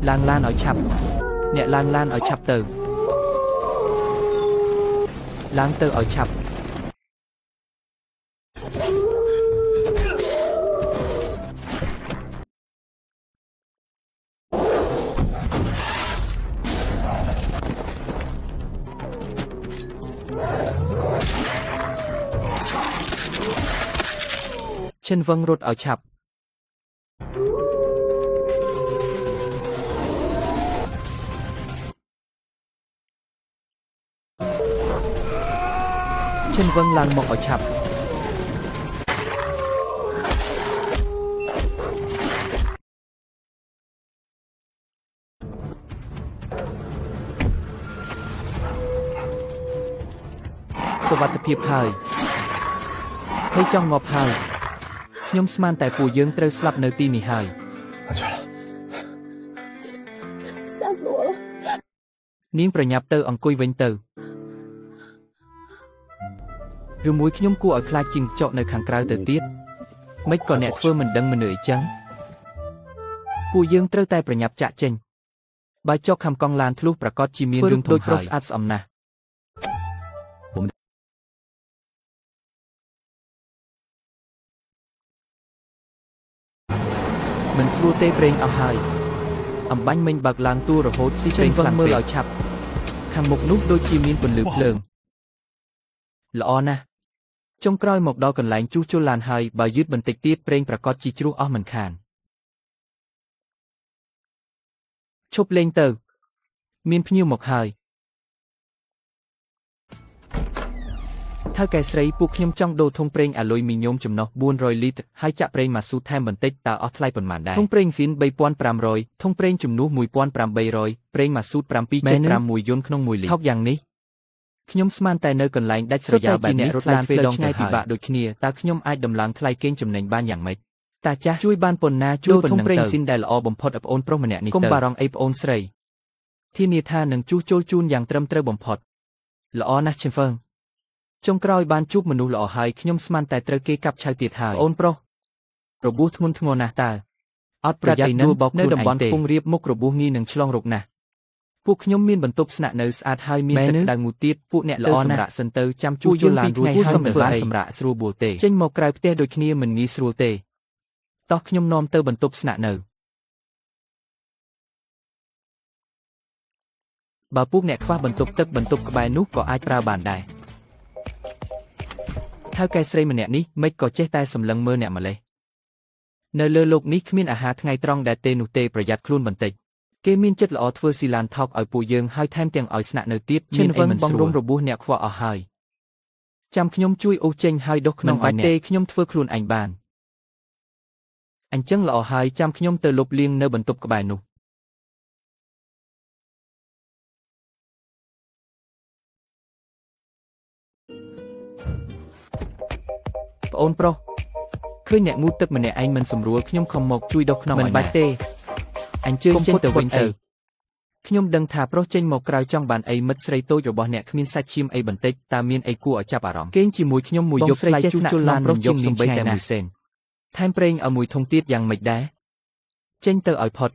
ឡើងឡានឲ្យឆាប់អ្នកឡើងឡានឲ្យឆាប់ទៅឡើងទៅឲ្យឆាប់ឈិនវឹងរត់ឲ្យឆាប់ ឈិនវឹងឡើងមកឲ្យឆាប់សុវត្ថិភាពហើយហើយចង់ងាប់ហើយខ្ញុំស្មានតែពួកយើងត្រូវស្លាប់នៅទីនេះហើយ 安全了。吓死我了！ នាងប្រញាប់ទៅអង្គុយវិញទៅឬមួយខ្ញុំគួរឲ្យខ្លាចជាងចកនៅខាងក្រៅទៅទៀតមិនក៏អ្នកធ្វើមិនដឹងមិននឿយចឹងពួកយើងត្រូវតែប្រញាប់ចាក់ចេញបើចកខំកង់ឡានធ្លុះប្រកាសជាមានរឿងធំហើយដូចប្រុសស្អាតស្អំណាស់មិនស្រួលទេប្រេងអស់ហើយអំបាញ់មិញបើកឡើងទូរហូតស៊ីប្រេងខ្លាំងមើលឲ្យឆាប់ខាងមុខនោះដូចជាមានពន្លឺភ្លើងល្អណាស់ចុងក្រោយមកដល់កន្លែងជួសជុលឡានហើយបើយឺតបន្តិចទៀតប្រេងប្រកាសជាជ្រុះអស់មិនខានឈប់លេងទៅមានភ្ញៀវមកហើយថៅកែស្រីពួកខ្ញុំចង់ដូរធុងប្រេងអាលុយមីញ៉ូមចំណុះ400លីត្រហើយចាក់ប្រេងម៉ាស៊ូថែមបន្តិចតើអស់ថ្លៃប៉ុន្មានដែរធុងប្រេងស៊ីន3500ធុងប្រេងជំនួស1800ប្រេងម៉ាស៊ូ7.51យុនក្នុង1លីត្រថោកយ៉ាងនេះខ្ញុំស្មានតែនៅកន្លែងដាច់ស្រយាលបែបនេះរត់ឡានទ្វេដងទៅពិបាកដូចគ្នាតើខ្ញុំអាចដំឡើងថ្លៃកេងចំណេញបានយ៉ាងម៉េចតាចាស់ជួយបានប៉ុណ្ណាជួយប៉ុណ្ណឹងទៅធុងប្រេងស៊ីនដែលល្អបំផុតឲ្យប្អូនប្រុសម្នាក់នេះទៅកុំបារម្ភអីប្អូនស្រីធានាថានឹងជួសជុលជូនយ៉ាងត្រឹមត្រូវបំផុតល្អណាស់ឈិនហ្វឹងចុងក្រោយបានជួបមនុស្សល្អហើយខ្ញុំស្មានតែត្រូវគេកាប់ឆៅទៀតហើយប្អូនប្រុសរបួសធ្ងន់ធ្ងរណាស់តើអត់ប្រយ័ត្នដួលបោកនៅតំបន់ខ្ពង់រាបមុខរបួសងាយនឹងឆ្លងរោគណាស់ពួកខ្ញុំមានបន្ទប់ស្នាក់នៅស្អាតហើយមានទឹកក្តៅងូទៀតពួកអ្នកទៅសម្រាប់សិនទៅចាំជួសជុលឡានរួចពួកសំធ្វើឲ្យសម្រាប់ស្រួលបួលទេចេញមកក្រៅផ្ទះដូចគ្នាមិនងាយស្រួលទេតោះខ្ញុំនាំទៅបន្ទប់ស្នាក់នៅបើពួកអ្នកខ្វះបន្ទប់ទឹកបន្ទប់ក្បែរនោះក៏អាចប្រើបានដែរថៅកែស្រីម្នាក់នេះមិនក៏ចេះតែសម្លឹងមើលអ្នកម្លេះនៅលើលោកនេះគ្មានអាហារថ្ងៃត្រង់ដែលទេនោះទេប្រយ័ត្នខ្លួនបន្តិចគេមានចិត្តល្អធ្វើស៊ីឡានថោកឲ្យពួកយើងហើយថែមទាំងឲ្យស្នាក់នៅទៀតមានអីមិនស្រួលរបួសអ្នកខ្វក់អស់ហើយចាំខ្ញុំជួយអូសចេញហើយដុសក្នុងឲ្យអ្នកទេខ្ញុំធ្វើខ្លួនឯងបានអញ្ចឹងល្អហើយចាំខ្ញុំទៅលុបលាងនៅបន្ទប់ក្បែរនោះប្អូនប្រុសឃើញអ្នកងូតទឹកម្នាក់ឯងមិនសម្រួលខ្ញុំខំមកជួយដុសក្នុងមិនបាច់ទេអញ្ជើញចេញទៅវិញទៅខ្ញុំដឹងថាប្រុសចេញមកក្រៅចង់បានអីមិត្តស្រីតូចរបស់អ្នកគ្មានសាច់ឈាមអីបន្តិចតើមានអីគួរឲ្យចាប់អារម្មណ៍គេងជាមួយខ្ញុំមួយយប់ស្រីចេះជួសជុលឡានមិនយកសំបីតែមួយសេនថែមប្រេងឲ្យមួយធុងទៀតយ៉ាងម៉េចដែរចេញទៅឲ្យផុត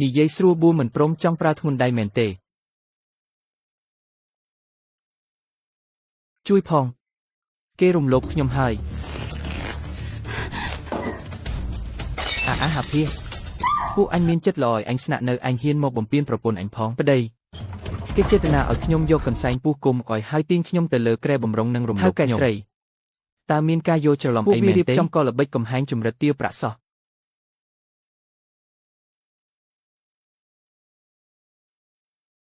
និយាយស្រួលបួលមិនព្រមចង់ប្រើធ្ងន់ដៃមែនទេជួយផងគេរំលោភខ្ញុំហើយអាអាហាភាពួកអញមានចិត្តល្អឲ្យអញស្នាក់នៅអញហ៊ានមកបំពេញប្រពន្ធអញផងប្តីគេចេតនាឲ្យខ្ញុំយកកន្សែងពុះគុំឲ្យហើយទាញខ្ញុំទៅលើក្រែបំរុងនឹងរំលោភខ្ញុំថៅកែស្រីតើមានការយល់ច្រឡំអីមែនទេរៀបចំកលល្បិចកំហែងចម្រិតទាវប្រាក់សោះ